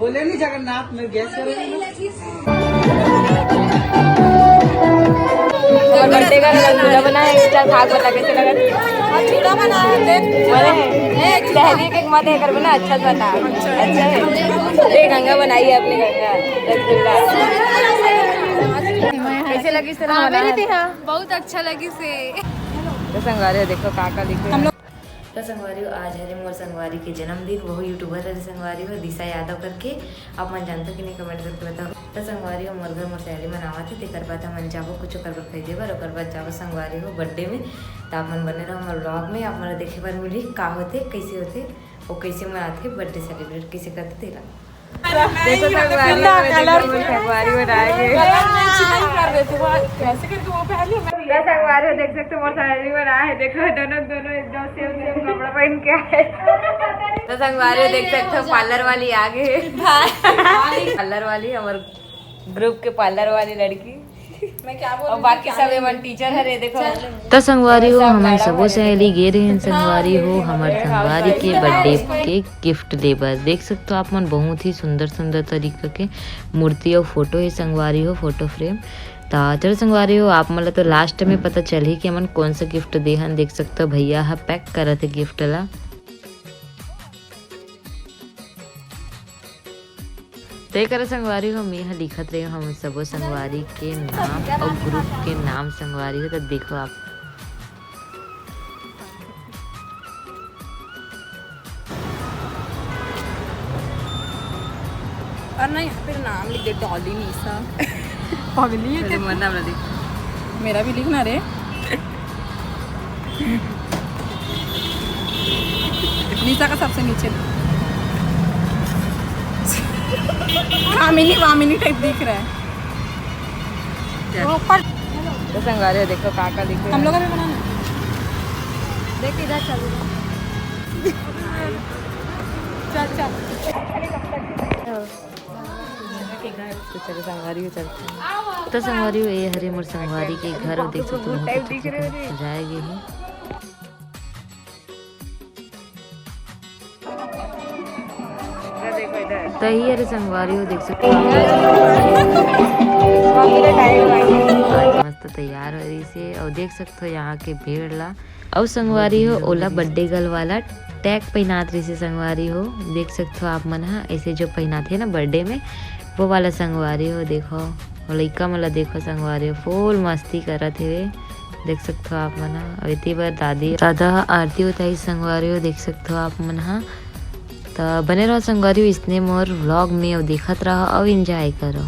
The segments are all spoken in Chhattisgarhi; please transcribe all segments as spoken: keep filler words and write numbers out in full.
बोले नहीं जगन्नाथ में गैस करेंगे। और बर्थडे का रसगुल्ला बना है, चल खा के बता कैसे लगा। चूड़ा बना है, देख। अरे, पहले एक, एक मत है कर बना, अच्छा सा था। अच्छा है। देख गंगा बनाई है अपनी गंगा रसगुल्ला। कैसे लगी तेरा बना है? बहुत अच्छा लगी से। तो संगवारी हो देखो काका लिखे हम लोग। तो संगवारी हो, आज हरे मोर संगवारी के जन्मदिन, वो यूट्यूबर हरे संगवारी हो, दिशा यादव करके। आप मन जानते हो कि नहीं, कमेंट करके बताओ। तो संगवारी हो, मोर घर मोर सहेली मन आवत हे, तेकर बाद हमन जाबो कुछ ओकर बर खरीदे बर, ओकर बाद जाबो संगवारी हो बर्थडे में। तो आप मन बने रहो हमर व्लॉग में, आप मन ला देखे बर मिलही का होथे, कैसे होथे, वो कैसे मनाथे, बर्थडे सेलिब्रेट कैसे करथे तेला। देखो संगवारी हो, देखो संगवारी हो, आ गए। तो संगवारी हो, देख सकते हो, मोर सहेली मन आए हे। देखो, दोनों, दोनों एकदम सेम, सेम कपड़ा पहन के आए। तो संगवारी हो, देख सकते हो, पार्लर वाली आ गई है। पार्लर वाली, हमारे ग्रुप के पार्लर वाली लड़की। मैं क्या बोल और रही थी, बाकी क्या सब नहीं? एमन टीचर हरे, देखो। तो संगवारी हो, सब हमन मैडम सबो हरे, सहेली देखो। गे रहेन संगवारी हो, हमर संगवारी के बर्थडे के गिफ्ट दे बर। देख सकते हो आप मन, बहुत ही सुंदर सुंदर तरीका के मूर्ति और फोटो हे संगवारी हो, फोटो फ्रेम। त चलो संगवारी हो, आप मन ला तो लास्ट में पता चलही कि हमन कौन सा गिफ्ट देहन। देख सकते हो भैया ह पैक करत हे गिफ्ट ला। ते करे संगवारी हो, मैं ह लिखत रहे हम सबो संगवारी के नाम और ग्रुप के नाम संगवारी हो, तो देखो आप। और ना यहाँ पे नाम लिख दे, डॉली निशा। पगली है अरे, क्या? मोर नाम ला लिख। मेरा भी लिखना रे। निशा का सबसे नीचे। कामिनी वामिनी टाइप दिख रहा है। क्या? वो ऊपर। तो संगवारी हो, देखो काका दिख रहे हम लोग हैं। अभी बनाना। देख इधर चल। चल, चल। तो चलो संगवारी हो, चलते हैं। तो संगवारी हो, ये हरे मोर संगवारी के घर, और देख सकते हो, बहुत अच्छा से सजाए गए हैं। तो ही हरे संगवारी हो, देख सकते हो आप। मस्त तैयार हो रही से, और देख सकते हो यहाँ के भीड़ ला। अउ संगवारी हो, ओला बर्थडे गर्ल वाला टैग पहिनात रहिसे संगवारी हो। देख सकथो आप मन ह, ऐसे जो पहिनाथे ना बर्थडे में, वो वाला संगवारी हो। देखो, वो लइका मन ला देखो संगवारी हो, फुल मस्ती करत हेवे। देख सकथो आप मन ह। अउ एती बर दादी, दादा ह आरती उतारी संगवारी हो, देख सकथो आप मन ह। त बने रहो संगवारी हो, इसने मोर व्लॉग में, अउ देखत रहो अउ एंजॉय करो।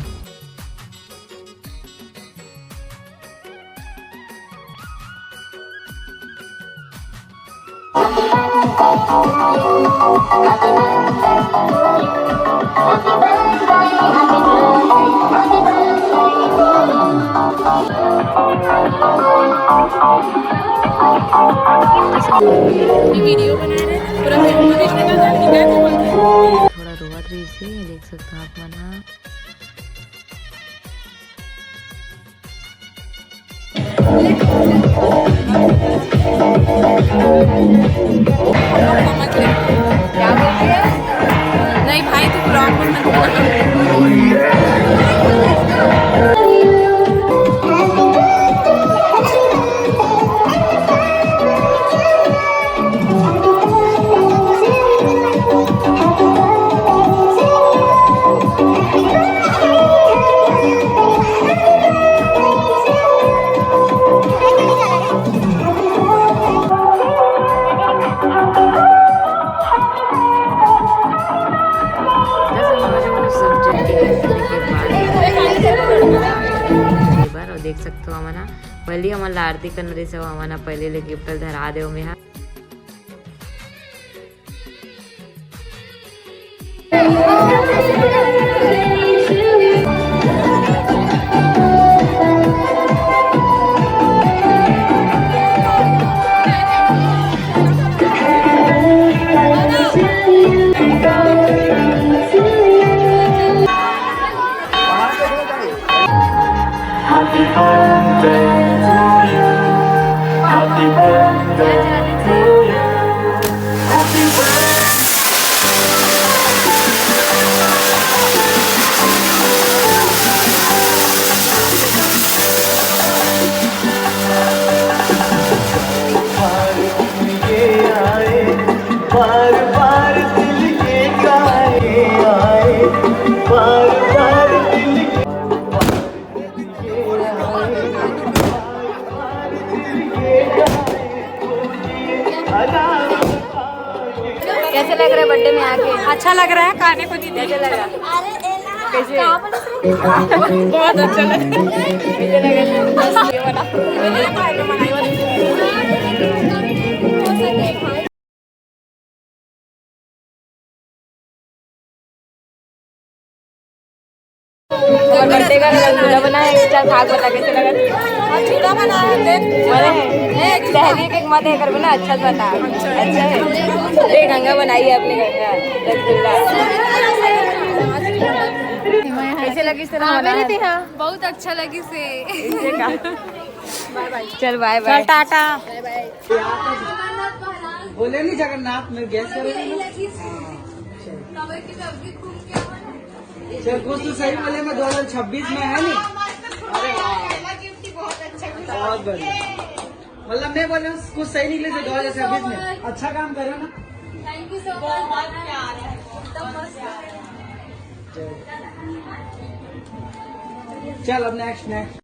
वीडियो बना रहे हैं, पूरा फिल्म बना रहे हैं। थोड़ा रोवत रही से, देख सकते हो आप मन ह। नहीं भाई, तू ब्लॉग में मत बना। और देख सकते हो हमन ह, पहले हमन ला आरती करना रहिस, हमन ह पहले ले गिफ्ट धरा दे ओमे ह। अच्छा लग रहा है खाने को दीदी। कैसे लगा? कैसे? बहुत अच्छा लगा। कैसे लगा? हमर birthday का रसगुल्ला बना है, चल खा के बता कैसे लगा। झूला बना है, देख। अरे, एक झूला। दहली के मत है करबे ना, अच्छा से बता। अच्छा है। देख, गंगा बनाई है अपनी गंगा, रसगुल्ला। कैसे लगी तेरा हाँ, बना मेरे है? भी हाँ। बहुत अच्छा लगी से। चल, bye bye। चल, टाटा। बोले नहीं जगन्नाथ में गैस करेंगे ना? चल, कुछ तो सही बोले, मैं दो हज़ार छब्बीस में है नहीं। अरे वाह, बहुत बढ़िया। मतलब मैं बोले कुछ सही निकले थे दो हज़ार छब्बीस में। अच्छा काम करो ना। चल, अब next, next।